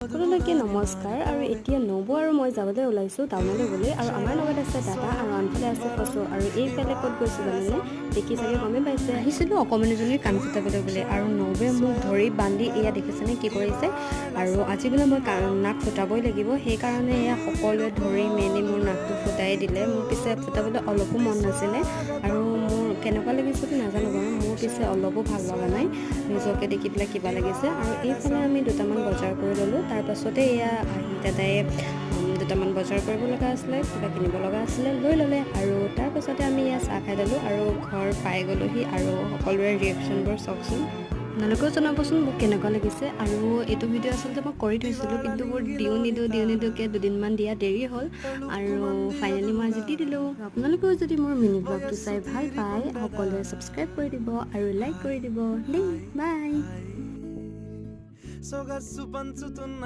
সকলোলৈকে নমস্কাৰ। আৰু এতিয়া নবৌ আৰু মই যাবলৈ ওলাইছোঁ টাউনলৈ বুলি। আৰু আমাৰ লগত আছে দাদা আৰু আনফালে আছে ফচু। আৰু এইফালে ক'ত গৈছোঁ জানেনে? দেখি চাগে গমেই পাইছে। আহিছিলোঁ অকণমানিজনীৰ কাণ ফুটাবলৈ বুলি আৰু নবৌৱে মোক ধৰি বান্ধি এয়া দেখিছেনে কি কৰিছে। আৰু আজি বোলে মই নাক ফুটাবই লাগিব, সেইকাৰণে এয়া সকলোৱে ধৰি মেলি মোৰ নাকটো ফুটাই দিলে। মোৰ পিছে ফুটাবলৈ অলপো মন নাছিলে আৰু মোৰ কেনেকুৱা লাগিছেতো নাজানো বাৰু। মোৰ পিছে অলপো ভাল লগা নাই, নিজকে দেখি পেলাই কিবা লাগিছে। আৰু এইফালে আমি দুটামান বজাৰ কৰি ল'লোঁ। তাৰপাছতে এয়া আহি দাদাই দুটামান বজাৰ কৰিব লগা আছিলে, কিবা কিনিব লগা আছিলে, লৈ ল'লে। আৰু তাৰপাছতে আমি এয়া চাহ খাই ল'লোঁ আৰু ঘৰ পাই গ'লোহি। আৰু সকলোৰে ৰিয়েকশ্যনবোৰ চাওকচোন। আপোনালোকেও জনাবচোন মোক কেনেকুৱা লাগিছে। আৰু এইটো ভিডিঅ' আচলতে মই কৰি থৈছিলোঁ, কিন্তু মোৰ দিওঁ নিদিওঁ দিওঁ নিদিওঁকৈ দুদিনমান দিয়া দেৰি হ'ল আৰু ফাইনেলি মই আজি দি দিলোঁ। আপোনালোকেও যদি মোৰ মিনি ব্লগটো চাই ভাল পায়, সকলোৱে ছাবস্ক্ৰাইব কৰি দিব আৰু লাইক কৰি দিব দেই। বাই। సొగస్సు పంచుతున్న.